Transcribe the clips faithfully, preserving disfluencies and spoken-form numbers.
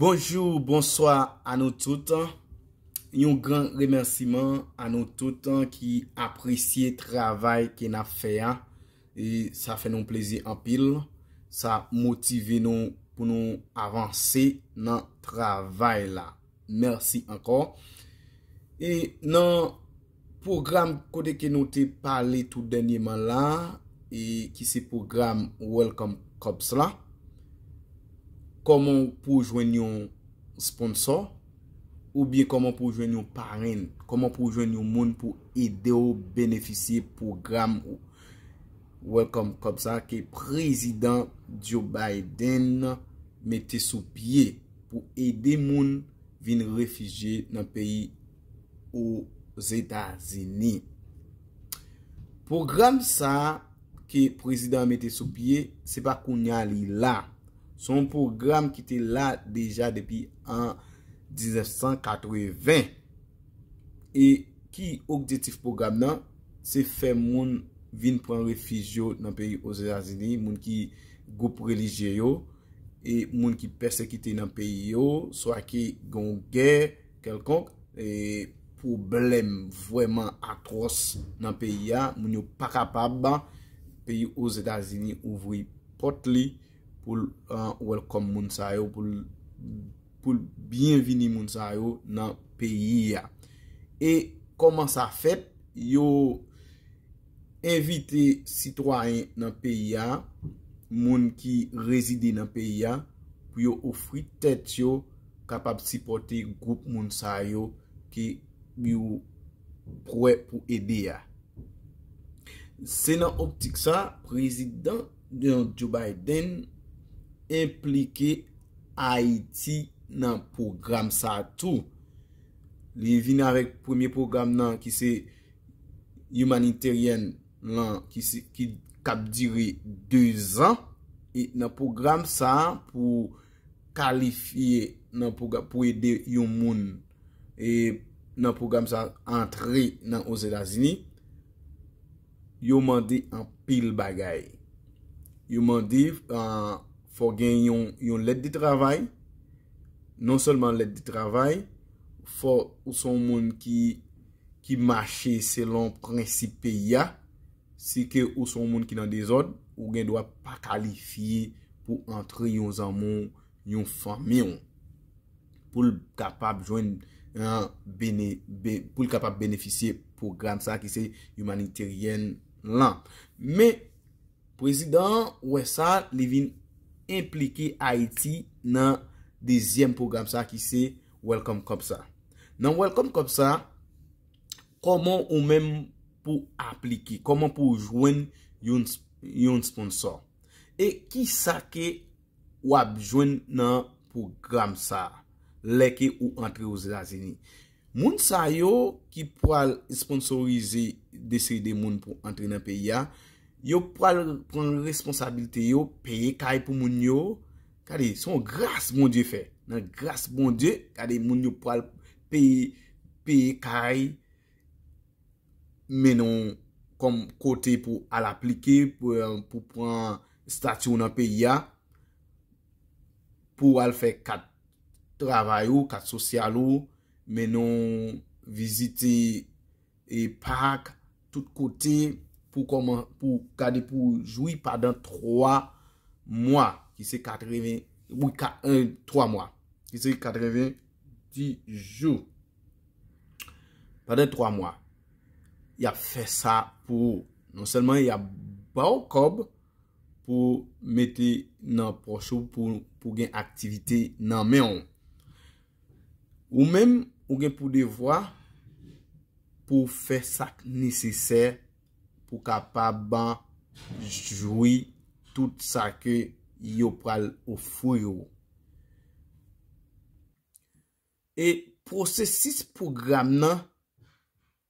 Bonjou, bonswa a nou tout. Yon gran remèsiman a nou tout ki apresye travay ke n ap fè a. E sa fè nou plezi anpil. Sa motive nou pou nou avanse nan travay la. Mèsi ankò. E nan pwogram kote ke nou te pale tou dènyèman la, e ki se pwogram Welcome Corps la, kòman pou w jwenn yon sponsò, oubyen kòman pou w jwenn yon parenn, kòman pou w jwenn yon moun pou ede w benefisye pwogram Welcome Corps sa ke prezidan Joe Biden mete sou pye pou ede moun vin refijye nan peyi Ozetazini. Pwogram sa ke prezidan an mete sou pye, se pa kounya li la. Se yon pwogram ki te la deja depi an diznèf san katreven. E ki objektif pwogram nan? Se fè moun vin pran refij yo nan peyi Ozetazini, moun ki gwoup relijye yo, e moun ki pèsekite nan peyi yo, swa ki gen yon gè kèlkonk, e pwoblèm vrèman atwòs nan peyi a, moun yo pa kapab, peyi Ozetazini ouvri pòt li pou l, uh, welcome moun sa yo, pou l, pou l byenvini moun sa yo nan peyi a. E kòman sa fèt? Yo envite sitwayen nan peyi a, moun ki rezide nan peyi a, pou yo ofri tèt yo kapab sipòte gwoup moun sa yo ke yo prè pou ede a. Se nan optik sa, prezidan Joe Biden enplike Ayiti nan pwogram sa tou. Li vin avèk premye pwogram nan ki se humanitarian lan ki, se, ki k ap dire de zan. E nan pwogram sa a, pou kalifye nan pwogram, pou ede yon moun e nan pwogram sa antre nan Ozetazini, yo mande anpil bagay. Yo mande, uh, fò gen yon, yon lèt de travay, non sèlman lèt de travay, fò ou se yon moun ki, ki mache selon prensip peyi a. Si ke ou se yon moun ki nan dezòd, ou gen dwa pa kalifye pou antre yon zanmi w, yon fanmi w, pou l kapab jwenn, uh, bene, be, pou l kapab benefisye pwogram sa ki se humanitarian lan. Men prezidan an wè sa, li vin enplike Ayiti nan dezyèm pwogram sa ki se Welcome Corps sa. Nan Welcome Corps sa, kòman ou menm pou aplike, kòman pou w jwenn yon, yon sponsò? E kisa ke w ap jwenn nan pwogram sa a lè ke ou antre Ozetazini? Moun sa yo ki pral sponsorize de seri de moun pou antre nan peyi a, yo pral pran responsablite yo, peye kay pou moun yo. Gade, se yon gras Bondye fè. Nan gras Bondye, gade, moun yo pral peye, peye kay, mennen w kòm kote pou al aplike, pou, pou pran estati w nan peyi a, pou al fè kat travay ou, kat sosyal ou, mennen w vizite e pak, tout kote, pou kòman, pou gade, pou jwi pandan twa mwa, ki se katreven, wi, ka, eh, twa mwa, ki se katreven di jou. Pandan twa mwa, y ap fè sa pou ou. Non sèlman y ap ba w kòb pou mete nan pòch ou, pou, pou gen aktivite nan men w. Ou menm, ou gen pou devwa pou w fè sa k nesesè pou w kapab jwi tout sa ke yo pral ofri w. E pwosesis pwogram nan,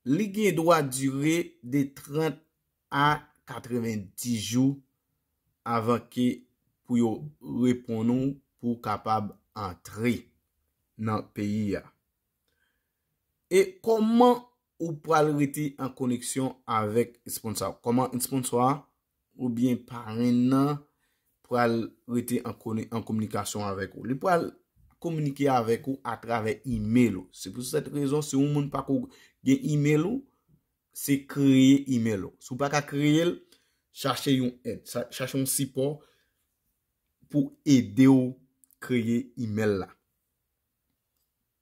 li gen dwa dire de trant a katrevenndis jou avan ke pou yo reponn ou pou w kapab antre nan peyi a. E kòman ou pral rete an koneksyon avèk sponsò a? Kòman sponsò a oubyen parenn nan pral rete an kone-, an kominikasyon avèk ou? Li pral kominike avèk ou atravè email ou. Se pou sèt rezon, si yon moun pako gen email ou, se kreye email ou. Si w pa ka kreye l, chache yon èd, sa- chache yon sipò pou ede w kreye email la.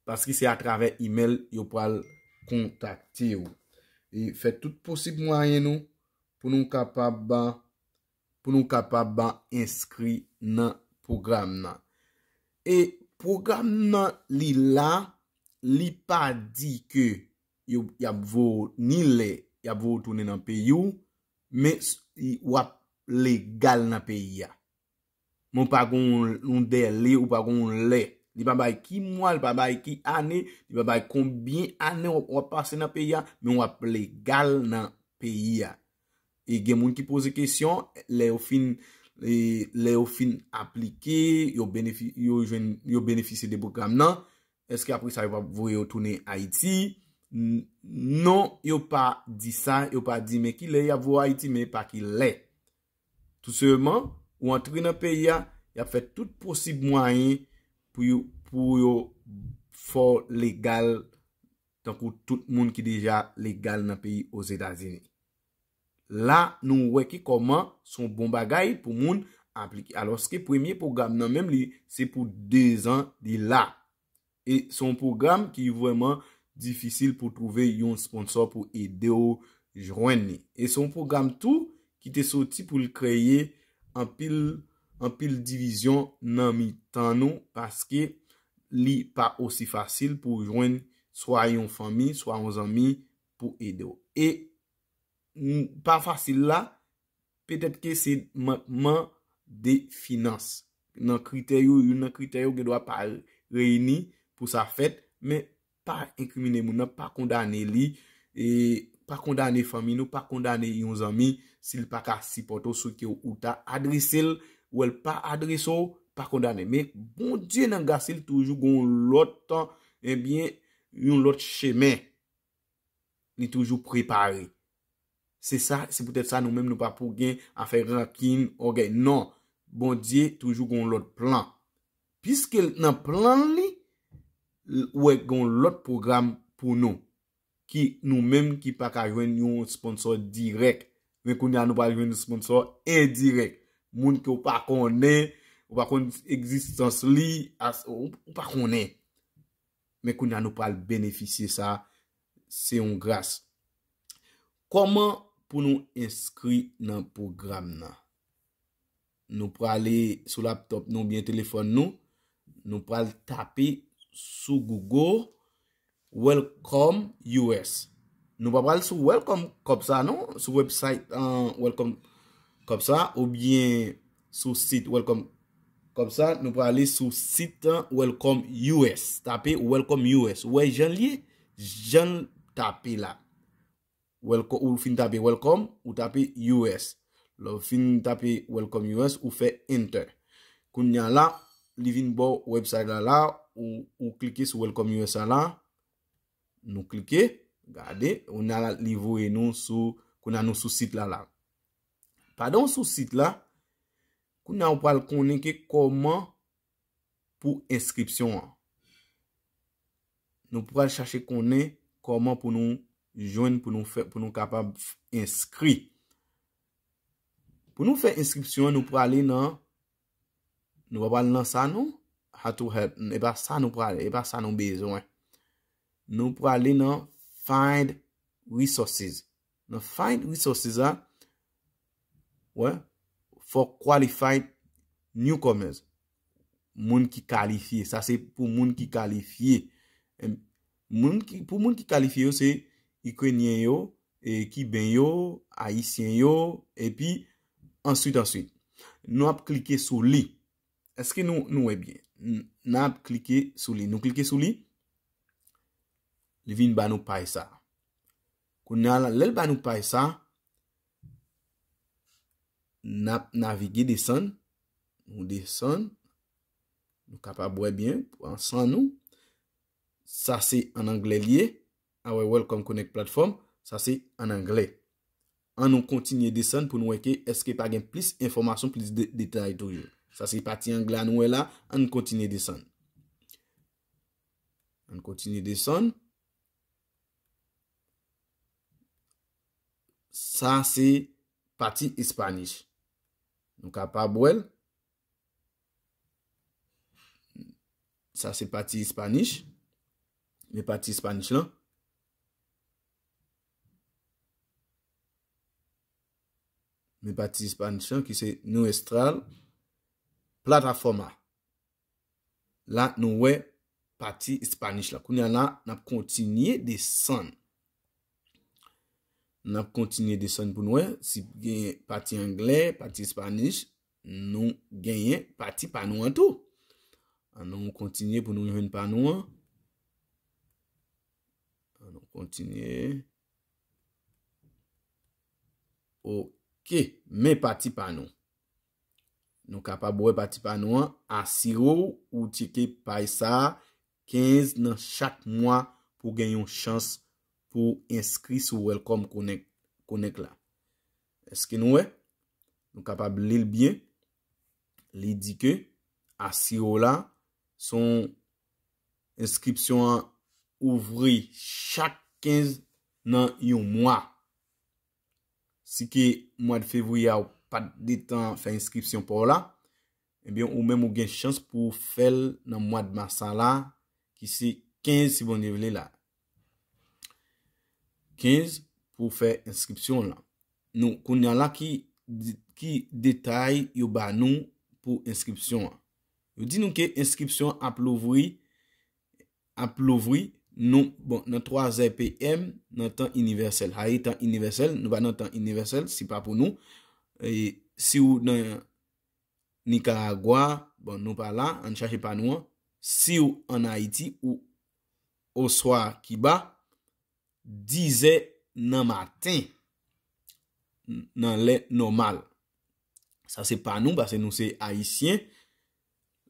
Paske se atravè email yo pral kontakte w. E fè tout posib mwayen nou pou nou kapab pou nou kapab enskri nan pwogram nan. E pwogram nan li la, li pa di ke yo y ap voye w ni lè y ap voye w tounen nan peyi w, men s- y- w ap legal nan peyi a. Men w pa gon yon dèle, ou pa gon yon lè. Li pa bay ki mwa, li pa bay ki ane, li pa bay konbyen ane w w ap pase nan peyi a, men w ap legal nan peyi a. E gen moun ki poze kesyon, lè yo fin e, lè yo fin aplike, yo benefi, yo jwenn, yo benefisye de pwogram nan, èske apre sa yo p ap voye yo tounen Ayiti? N- Non, yo pa di sa, yo pa di men ki lè y ap voye Ayiti, men pa ki lè. Tou sèlman, ou antre nan peyi a, y ap fè tout posib mwayen pou yo, pou yo fè w legal tankou tout moun ki deja legal nan peyi Ozetazini. La, nou wè ki kòman se yon bon bagay pou moun aplike. Alòske premye pwogram nan menm li, se pou dezan li la. E se yon pwogram ki vrèman difisil pou twouve yon sponsò pou ede w jwenn li. E se yon pwogram tou ki te soti pou l kreye anpil, anpil divizyon nan mitan nou, paske li pa osi fasil pou w jwenn swa yon fanmi, swa yon zanmi pou ede w. E n- pa fasil la, petèt ke se mankman de finans. Nan kritè yo, youn nan kritè yo gen dwa pa reyini pou sa fèt, men pa enkrimine moun nan, pa kondane li, e pa kondane fanmi nou, pa kondane yon zanmi si l pa ka sipòte w, sou ke ou ta adrese l, ou wè l pa adrese w, pa kondane. Men Bondye nan gras li, toujou gon lòt, ebyen, yon lòt chemen li toujou prepare. Se sa, se poutèt sa nou menm nou pa pou gen afè rankin, ògèy. Non, Bondye toujou gon lòt plan. Piske l nan plan li, l- ou wè gon lòt pwogram pou nou. Ki nou menm ki pa ka jwenn yon sponsò dirèk. Men kounye a nou pral jwenn yon sponsò endirèk. Moun ke w pa konnen, ou pa konn egzistans li, as- ou ou pa konnen. Men kounye a nou pral benefisye sa, se yon gras. Kòman pou nou enskri nan pwogram nan? Nou prale sou laptop nou oubyen telefòn nou, nou pral tape sou Google Welcome U S. Nou pa pral sou Welcome kòm sa non, sou website uh, Welcome kòm sa oubyen sou sit Welcome kòm sa, nou prale sou sit uh, Welcome U S. Tape Welcome U S. Ou wè jan l ye, jan l tape la. Welcome, ou fin tape welcome, ou tape U S. Lè w fin tape welcome U S, ou fè enter. Kounye a la, li vin ba w website la la, ou, ou klike sou welcome U S la la. Nou klike, gade, kounye a la, li voye nou sou, kounye a nou sou sit la la. Pandan w sou sit la, kounye a ou pral konnen ke kòman pou enskripsyon an. Nou pral chache konnen kòman pou nou jwenn, pou nou fè, pou nou kapab enskri. Pou nou fè enskripsyon an, nou prale nan, nou pa pral nan sa non, how to help, e pa sa nou prale, e pa sa nou bezwen. Nou prale nan find resources. Nan find resources la, wè, for qualified newcomers. Moun ki kalifye. Sa se pou moun ki kalifye. Em, Moun ki, pou moun ki kalifye yo, se Ikrenyen yo, e Kiben yo, Ayisyen yo, epi answit, answit. Nou ap klike sou li. Èske nou, nou wè byen? N- N ap klike sou li. Nou klike sou li, li vin ba nou paj sa. Kounye a la, lè l ba nou paj sa, n ap navige desann. Nou desann. Nou kapab wè byen, pran san nou. Sa se an anglè l ye. A wè, Welcome Connect Platform. Sa se an anglè. An nou kontinye desann pou nou wè ke èske pa gen plis enfòmasyon, plis de- detay toujou. Sa se pati anglè a nou wè la. An nou kontinye desann. Ann kontinye desann. Sa se pati Spanish. Nou kapab wè l. Sa se pati Spanish. Men pati Spanish lan. Men pati Spanish lan ki se Nuestra Plataforma. La nou wè pati Spanish la. Kounye a la, n ap kontinye desann. N ap kontinye desann pou nou wè si gen pati anglè, pati Spanish, nou genyen pati pa nou an tou. Ann nou kontinye pou nou jwenn pa nou an. Ann nou kontinye. Ok, men pati pa nou. Nou kapab wè pati pa nou an, asire w ou tcheke paj sa a kenz nan chak mwa pou gen yon chans pou enskri sou Welcome Connect, Connect la. Èske nou wè? Nou kapab li l byen. Li di ke asire w la, se yon enskripsyon an ouvri chak kenz nan yon mwa. Si ke mwa de fevriye a ou pa t gentan fè enskripsyon pa w la, ebyen ou menm ou gen chans pou w fè l nan mwa de mas sa la, ki se kenz si Bondye vle la. Kenz pou w fè enskripsyon w lan. Nou, kounye a la ki, ki detay yo ba nou pou enskripsyon an. Yo di nou ke enskripsyon an ap louvri, ap louvri, nou, bon, nan twazè P M, nan tan inivèsèl. Sa e tan inivèsèl, nou pa nan tan inivèsèl, se pa pou nou. E si w nan Nikaragwa, bon, nou pa la, ann chache pa nou an. Si w ann Ayiti ou oswa Kiba, dizè nan maten, nan lè nòmal. Sa se pa nou, paske nou se Ayisyen.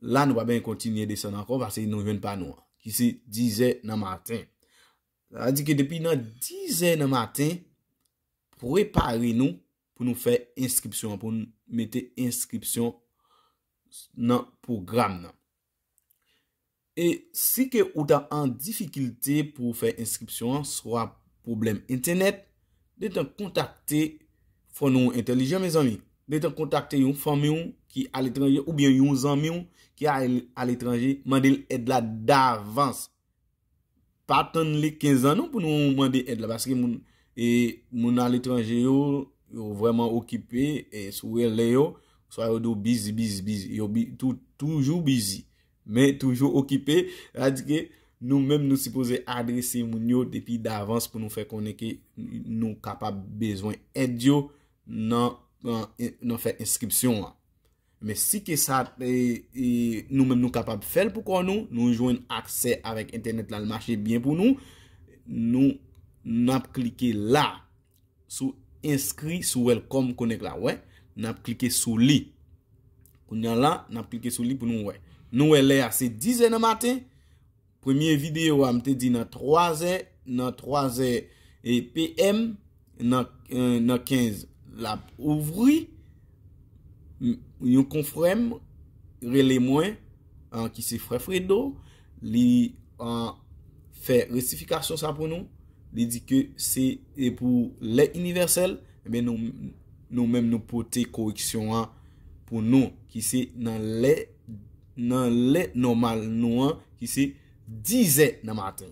La, nou pa bezwen kontinye desann ankò, paske nou jwenn pa nou an, ki se dizè nan maten. Sa vle di ke depi nan dizè nan maten, prepare nou pou nou fè enskripsyon an, pou nou mete enskripsyon nan pwogram nan. E si ke ou ta an difikilte pou w fè enskripsyon an, swa pwoblèm entènèt, gentan kontakte, fò nou entèlijan, mezanmi. Gentan kontakte yon fanmi w ki aletranje oubyen yon zanmi w ki ale-, aletranje, mande l èd la davans. Pa tann li kenz an non pou nou mande èd la, paske moun, e, moun aletranje yo, yo vrèman okipe, e, si w rele yo, swa yo di w bizi, bizi, bizi, yo bi-, tou-, toujou bizi, men toujou okipe. Sa vle di ke nou menm nou sipoze adrese moun yo depi davans pou nou fè konnen ke nou kapab bezwen èd yo nan, nan, nan fè enskripsyon an. Men si ke sa, e, e, nou menm nou kapab fè l pou kò nou, nou jwenn aksè avèk entènèt la, l mache byen pou nou, nou, n ap klike la, sou enskri sou Welcome Connect la, wè, n ap klike sou li. Kounye a la, n ap klike sou li pou nou wè. Nou wè lè a se dizè nan maten, premye videyo a, m te di nan twazè, nan twazè, e, P M, nan, e, nan kenz, l ap ouvri. M, yon konfrè m rele mwen, an, ki se frè Fredo, li, an, fè resifikasyon sa pou nou. Li di ke se, e, pou lè inivèsèl, ebyen nou, nou menm nou pote koreksyon an pou nou, ki se nan lè, nan lè nòmal nou an, ki se dizè nan maten.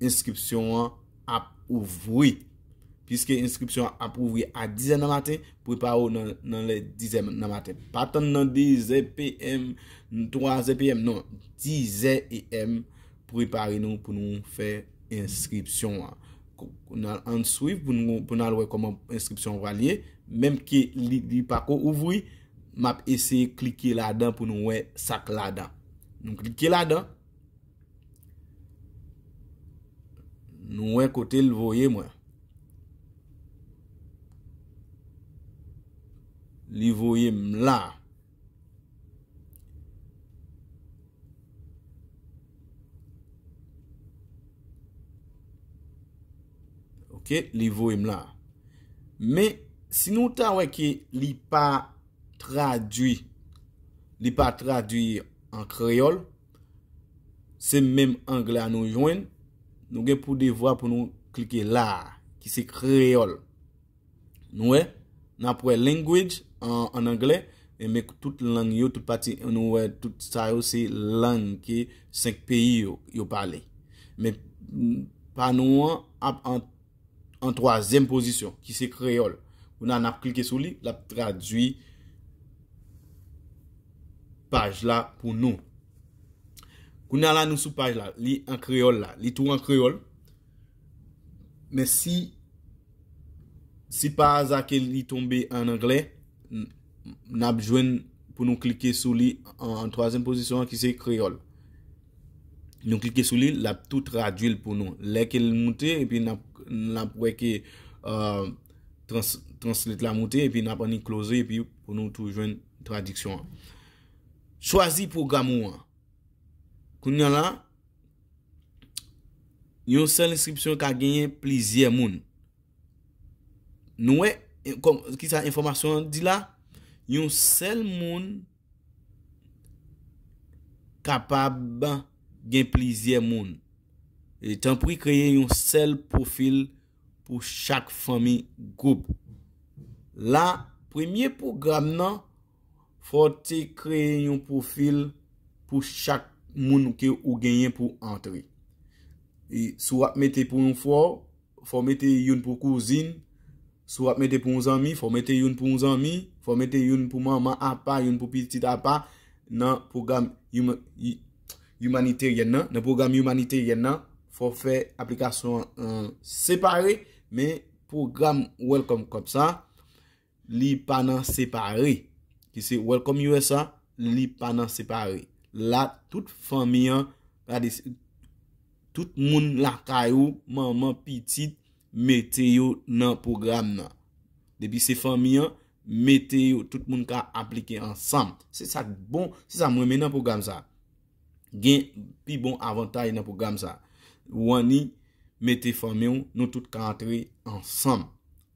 Enskripsyon an ap ouvri. Piske enskripsyon an ap ouvri a dizè nan maten, prepare w nan, nan lè dizè nan maten. Pa tann nan dizè P M, twazè P M, non, dizè A M, prepare nou pou nou fè enskripsyon an. Ko-, n al, ann swiv pou nou, pou n al wè kòman enskripsyon an pral ye. Menm ke li, li pako ouvri, m ap eseye klike ladan pou nou wè sa k ladan. Nou klike ladan. Nou wè kote l voye mwen. Li voye m la. Ok, li voye m la. Men, si nou ta wè ke li pa tradui, li pa tradui an kreyòl, Se menm anglè a nou jwenn. Nou gen pou devwa pou nou klike la a, ki se kreyòl. Nou wè, n ap wè language an, an anglè, e men tout lang yo, tout pati, nou wè, tout sa yo se lang ke senk peyi yo, yo pale. Men, mm, pa nou an ap an, an twazyèm pozisyon, ki se kreyòl. Kounye a n ap klike sou li, l ap tradui paj la pou nou. Kounye a la, nou sou paj la, li an kreyòl la, li tou an kreyòl. Men si, si pa aza ke li tonbe an anglè, n, n ap jwenn pou nou klike sou li an, an twazyèm pozisyon an ki se kreyòl. Nou klike sou li, l ap tou tradui l pou nou. Lè ke l moute, epi n ap, n ap wè ke, euh, trans, translate la moute, epi n ap annik close, epi pou nou tou jwenn tradiksyon an. Chwazi pwogram ou an. Kounye a la, yon sèl enskripsyon ka genyen plizyè moun. Nou wè, en, kòm, kisa enfòmasyon an di la? Yon sèl moun kapab gen plizyè moun. E tanpri kreye yon sèl pwofil pou chak fanmi gwoup. La, premye pwogram nan, fò w te kreye yon pwofil pou chak moun ke ou genyen pou antre. E si w ap mete pou yon frè w, fò w mete youn pou kouzin. Si w ap mete pou yon zanmi, fò w mete youn pou yon zanmi. Fò w mete youn pou manman apa, youn pou pitit apa. Nan pwogram humanitarian nan, nan pwogram humanitarian nan, fò w fè aplikasyon an separe, men pwogram Welcome Corps sa, li pa nan separe. Ki se Welcome U S A, li pa nan separe. La, tout fanmi an, gade, tout moun lakay ou, manman, pitit, mete yo nan pwogram nan. Depi se fanmi an, mete yo, tout moun ka aplike ansanm. Se sa k bon, se sa m renmen nan pwogram sa. Gen pi bon avantaj nan pwogram sa. Ou annik mete fanmi w, nou tout ka antre ansanm.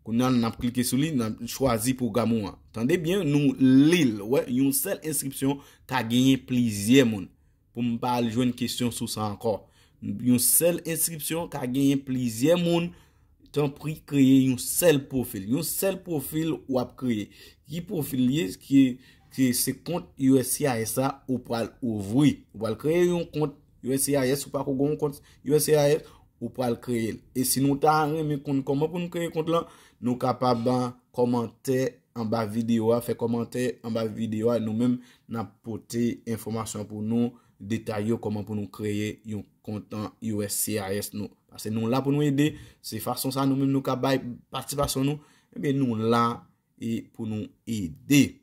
Kounye a, n ap klike sou li, n ap chwazi pwogram ou an. Tande byen, nou li l, wè, yon sèl enskripsyon ka genyen plizyè moun. Pou m pa al jwenn kesyon sou sa ankò. Yon sèl enskripsyon ka genyen plizyè moun. Tanpri, kreye yon sèl pwofil. Yon sèl pwofil w ap kreye. Ki pwofil li ye? Ki, ki se kont U S C I S la ou pral ouvri. Ou pral kreye yon kont U S C I S, ou pako gen yon kont U S C I S, ou pral kreye l. E si nou ta renmen konn kòman pou nou kreye kont lan, nou kapab, ah, kòmante anba videyo a, fè kòmantè anba videyo a, nou menm n ap pote enfòmasyon pou nou, detay yo, kòman pou nou kreye yon kont an U S C I S nou. Paske nou la pou nou ede, se fason sa nou menm nou ka bay patisipasyon nou, ebyen nou la e pou nou ede.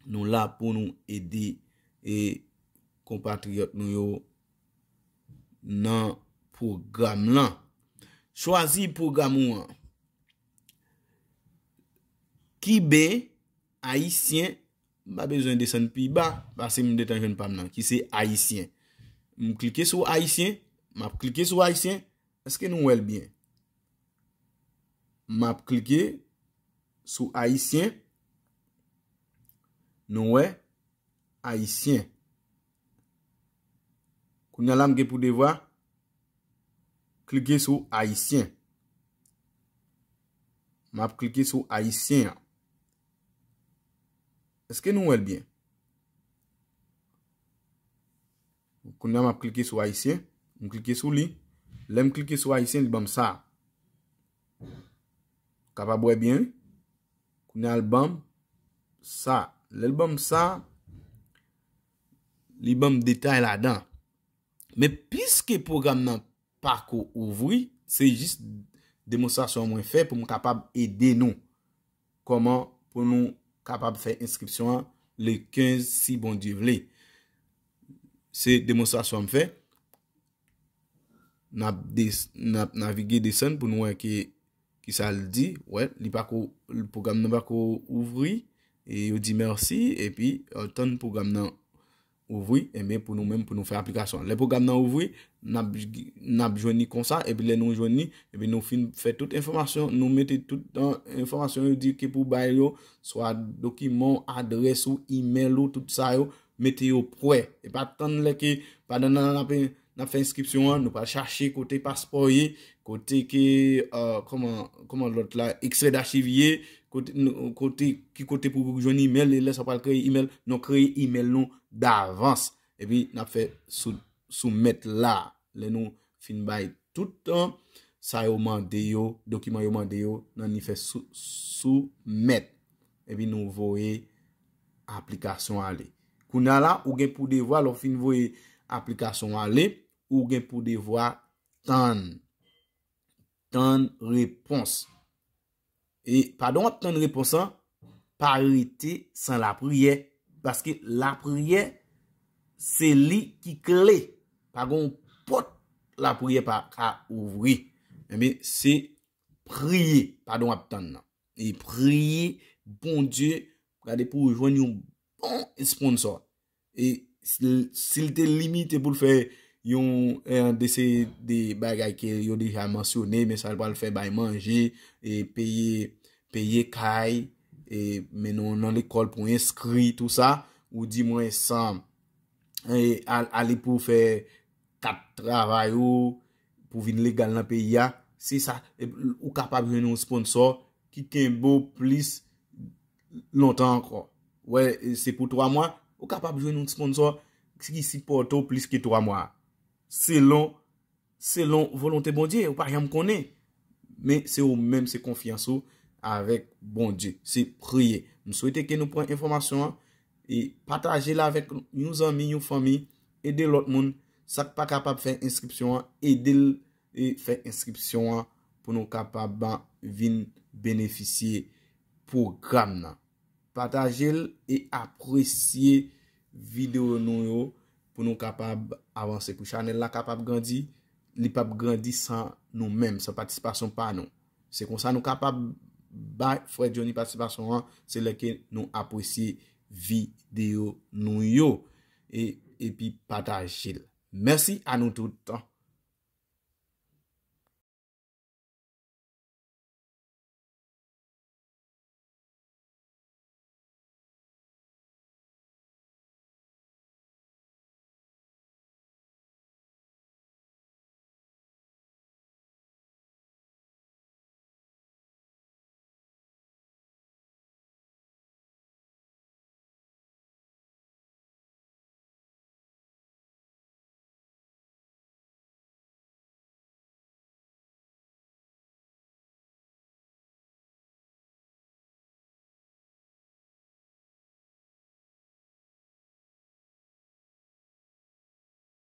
Nou la pou nou ede e konpatriyòt nou yo nan pwogram lan. Chwazi pwogram ou an. Kiben, ayisyen, m pa bezwen desann pi ba, paske m detan jwenn pa m nan, ki se ayisyen. M klike sou ayisyen, m ap klike sou ayisyen, èske nou wè l byen? M ap klike sou ayisyen, nou wè, ayisyen. Kounye a la, m gen pou devwa klike sou ayisyen. M ap klike sou ayisyen an. Èske nou wè l byen? Kounye a, m ap klike sou ayisyen. M klike sou li. Lè m klike sou ayisyen, li ban m sa. Kapab wè byen, wi. Kounye a, l ban m sa. Lè l ban m sa, li ban m detay ladan. Men piske pwogram nan pako ouvri, se jis demonstrasyon mwen fè pou m kapab ede nou. Kòman pou nou kapab fè enskripsyon an le kenz, si Bondye vle. Se demonstrasyon m fè. N ap des-, n ap navige desann pou nou wè ki, ki sa l di. Wè, li pako, pwogram nan pako ouvri. E yo di mèsi, epi, euh, tann pwogram nan ouvri, ebyen, pou nou menm, pou nou fè aplikasyon an. Lè pwogram nan ouvri, n ap, n ap jwenn li konsa, epi lè nou jwenn li, epi nou fin fè tout enfòmasyon, nou mete tout, euh, enfòmasyon yo di ke pou bay yo, swa dokiman w, adrès ou, imèl ou, tout sa yo, mete yo prè. E pa tann lè ke pandan n ap n ap fè enskripsyon an, nou pral chache kote paspò ye, kote ke, euh, kòman, kòman lòt la, ekstrè dachiv ye, kote, kote, ki kote pou jwenn imèl, e lè sa pral kreye imèl, nou kreye imèl nou davans. Epi n ap fè sou, soumèt la. Lè nou fin bay tout tan, sa yo mande yo, dokiman yo mande yo, nan ni fè sou, soumèt. Epi nou voye aplikasyon ale. Kounye a la, ou gen pou devwa, lè w fin voye aplikasyon ale, ou gen pou devwa tann. Tann repons. E pandan w ap tann repons lan, pa rete san lapriyè. Paske lapriyè, se li ki kle. Pa gen yon pòt lapriyè pa ka ouvri. Ebyen, se priye pandan w ap tann nan. E priye Bondye, gade pou w jwenn yon bon sponsò. E si l, si l te limite pou l fè yon, eh, de se de bagay ke yo deja mansyone, men sa l pral fè bay manje, e peye, peye kay, e mennen w nan lekòl pou enskri, tou sa, ou di mwen san, e al-, ale pou fè kat travay ou, pou vin legal nan peyi a, se sa, e, ou kapab jwenn yon sponsò ki kenbe w plis lontan ankò. Wè, se pou twa mwa, ou kapab jwenn yon sponsò ki sipòte w plis ke twa mwa. Selon, selon volonte Bondye, ou pa janm konnen. Men se ou menm, se konfyans ou avèk Bondye. Se priye. M swete ke nou pran enfòmasyon an e pataje l avèk yon zanmi, yon fanmi, ede lòt moun. Sa k pa kapab fè enskripsyon an, ede l e fè enskripsyon an pou nou kapab vin benefisye pwogram nan. Pataje l e apresye videyo nou yo pou nou kapab avanse, pou chanèl la kapab grandi. Li p ap grandi san nou menm, san patisipasyon pa nou. Se konsa nou kapab bay Frè Johnny patisipasyon an, se lè ke nou apresye videyo nou yo e, epi pataje l. Mèsi a nou tout.